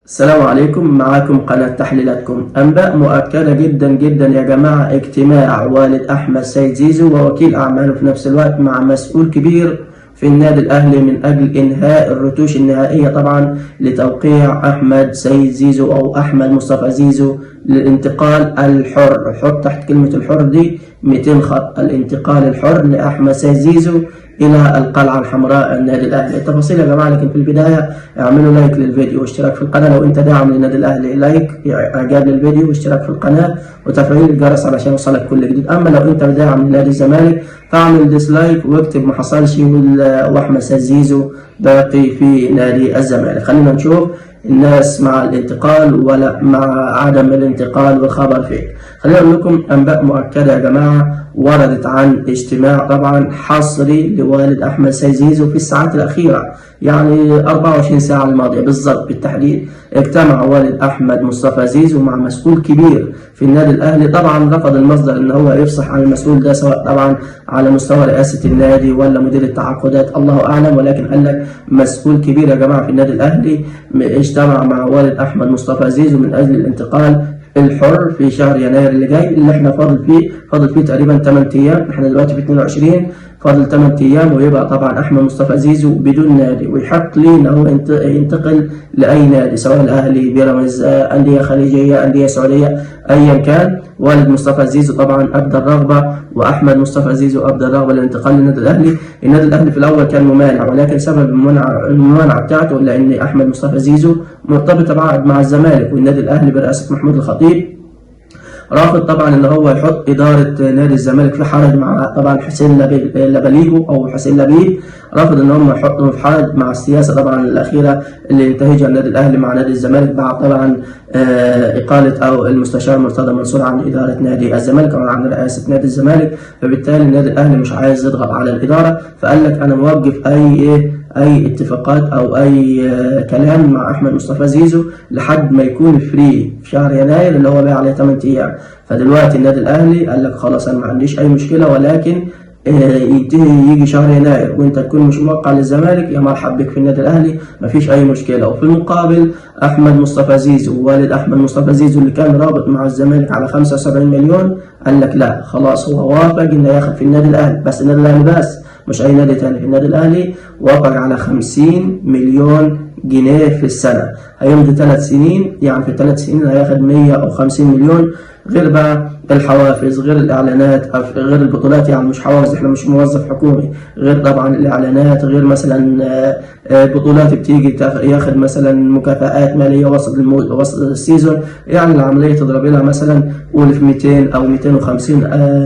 السلام عليكم، معاكم قناة تحليلاتكم. أنباء مؤكدة جدا جدا يا جماعة. اجتماع والد أحمد سيد زيزو ووكيل أعماله في نفس الوقت مع مسؤول كبير في النادي الأهلي من أجل إنهاء الرتوش النهائية طبعا لتوقيع أحمد سيد زيزو أو أحمد مصطفى زيزو للانتقال الحر. حط تحت كلمة الحر دي 200 خط. الانتقال الحر لأحمد سيد زيزو إلى القلعة الحمراء النادي الأهلي. التفاصيل يا جماعة، لكن في البداية اعملوا like للفيديو واشتراك في القناة لو أنت داعم للنادي الأهلي. like، إعجاب للفيديو واشتراك في القناة وتفعيل الجرس علشان يوصلك كل جديد. أما لو أنت داعم لنادي الزمالك فاعمل dislike واكتب ما حصلش، وأحمد سيد زيزو باقي في نادي الزمالك. خلينا نشوف الناس مع الانتقال ولا مع عدم الانتقال والخبر فين. خلينا اقول لكم انباء مؤكدة يا جماعة وردت عن اجتماع طبعا حصري لوالد احمد سيد زيزو في الساعات الاخيرة، يعني 24 ساعة الماضية بالضبط بالتحديد. اجتمع والد احمد مصطفى زيزو مع مسؤول كبير في النادي الاهلي. طبعا رفض المصدر ان هو يفصح عن المسؤول ده، سواء طبعا على مستوى رئاسة النادي ولا مدير التعاقدات، الله اعلم، ولكن قال لك مسؤول كبير يا جماعة في النادي الاهلي اجتمع مع والد احمد مصطفى زيزو من اجل الانتقال الحر في شهر يناير اللي جاي، اللي احنا فاضل فيه تقريبا 8 ايام. احنا دلوقتي في 22، فاضل 8 ايام ويبقى طبعا احمد مصطفى زيزو بدون نادي، ويحق ليه ان هو ينتقل لاي نادي، سواء الاهلي، بيراميدز، اندية خليجيه، اندية سعوديه، ايا كان. والد مصطفى زيزو طبعا ابدى الرغبه، واحمد مصطفى زيزو ابدى الرغبة للانتقال للنادي الاهلي. النادي الاهلي في الاول كان ممانع، ولكن سبب الممانعة بتاعته لان احمد مصطفى زيزو مرتبط بعقد مع الزمالك، والنادي الاهلي برئاسة محمود الخطيب رافض طبعا ان هو يحط ادارة نادي الزمالك في حرج مع طبعا حسين لبليجو او حسين لبيب. رافض ان هم يحطوا في حرج مع السياسة طبعا الاخيرة اللي انتهجها النادي الاهلي مع نادي الزمالك بعد طبعا اقاله او المستشار مرتضى منصور عن ادارة نادي الزمالك او عن رئاسة نادي الزمالك. فبالتالي النادي الاهلي مش عايز يضغط على الاداره، فقال لك انا موقف اي اتفاقات او اي كلام مع احمد مصطفى زيزو لحد ما يكون free في شهر يناير اللي هو باقي عليه 8 ايام. فدلوقتي النادي الاهلي قال لك خلاص، انا ما عنديش اي مشكله، ولكن ينتهي يجي شهر يناير وانت تكون مش موقع للزمالك، يا مرحب بك في النادي الاهلي، مفيش اي مشكله. وفي المقابل احمد مصطفى زيزو، والد احمد مصطفى زيزو اللي كان رابط مع الزمالك على 75 مليون، قال لك لا خلاص، هو وافق انه ياخد في النادي الاهلي، بس النادي الاهلي بس، مش اي نادي تاني. في النادي الاهلي وافق على 50 مليون جنيه في السنه، هيمضي 3 سنين، يعني في 3 سنين هياخد 150 مليون، غير بقى الحوافز، غير الاعلانات، غير البطولات، يعني مش حوافز، احنا مش موظف حكومي، غير طبعا الاعلانات، غير مثلا بطولات بتيجي ياخد مثلا مكافآت ماليه وسط ال season. يعني العملية تضرب لها مثلا قول في 200 او 250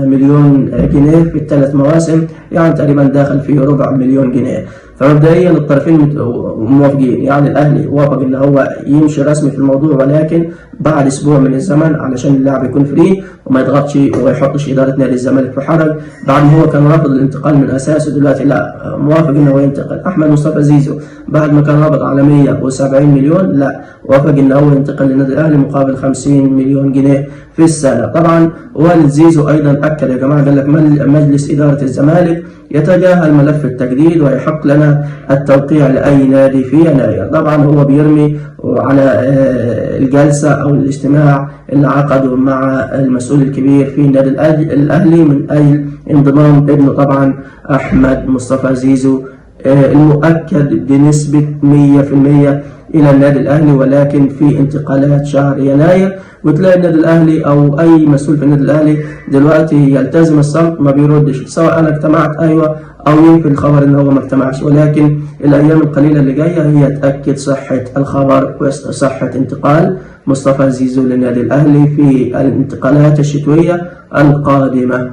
مليون جنيه في الثلاث مواسم، يعني تقريبا داخل في ربع مليون جنيه. فمبدئيا الطرفين موافقين، يعني الاهلي وافق ان هو يمشي رسمي في الموضوع، ولكن بعد اسبوع من الزمن علشان اللاعب يكون free وما يضغطش وما يحطش ادارة نادي الزمالك في حرج، بعد ما هو كان رافض الانتقال من اساسه. دلوقتي لا، موافق ان هو ينتقل. احمد مصطفى زيزو بعد ما كان رابط على 170 مليون، لا، وافق ان هو ينتقل للنادي الاهلي مقابل 50 مليون جنيه في السنه. طبعا والد زيزو ايضا اكد يا جماعه، قال لك مجلس ادارة الزمالك يتجاهل ملف التجديد ويحق لنا التوقيع لاي نادي في يناير. طبعا هو بيرمي على الجلسة او الاجتماع اللي عقده مع المسؤول الكبير في النادي الاهلي من اجل انضمام ابنه طبعا احمد مصطفى زيزو المؤكد بنسبة 100% إلى النادي الأهلي، ولكن في انتقالات شهر يناير. وتلاقي النادي الأهلي أو أي مسؤول في النادي الأهلي دلوقتي يلتزم الصمت، ما بيردش، سواء أنا اجتمعت أيوة أو ينفي الخبر إن هو ما اجتمعش، ولكن الأيام القليلة اللي جاية هي تأكد صحة الخبر وصحة انتقال مصطفى زيزو للنادي الأهلي في الانتقالات الشتوية القادمة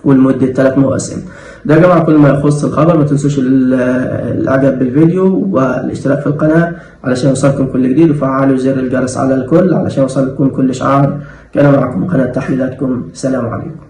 ولمدة 3 مواسم. ده يا جماعة كل ما يخص الخبر. ما تنسوش الإعجاب بالفيديو والاشتراك في القناة علشان يوصلكم كل جديد، وفعلوا زر الجرس على الكل علشان يوصلكم كل إشعار. كان معكم قناة تحليلاتكم، سلام عليكم.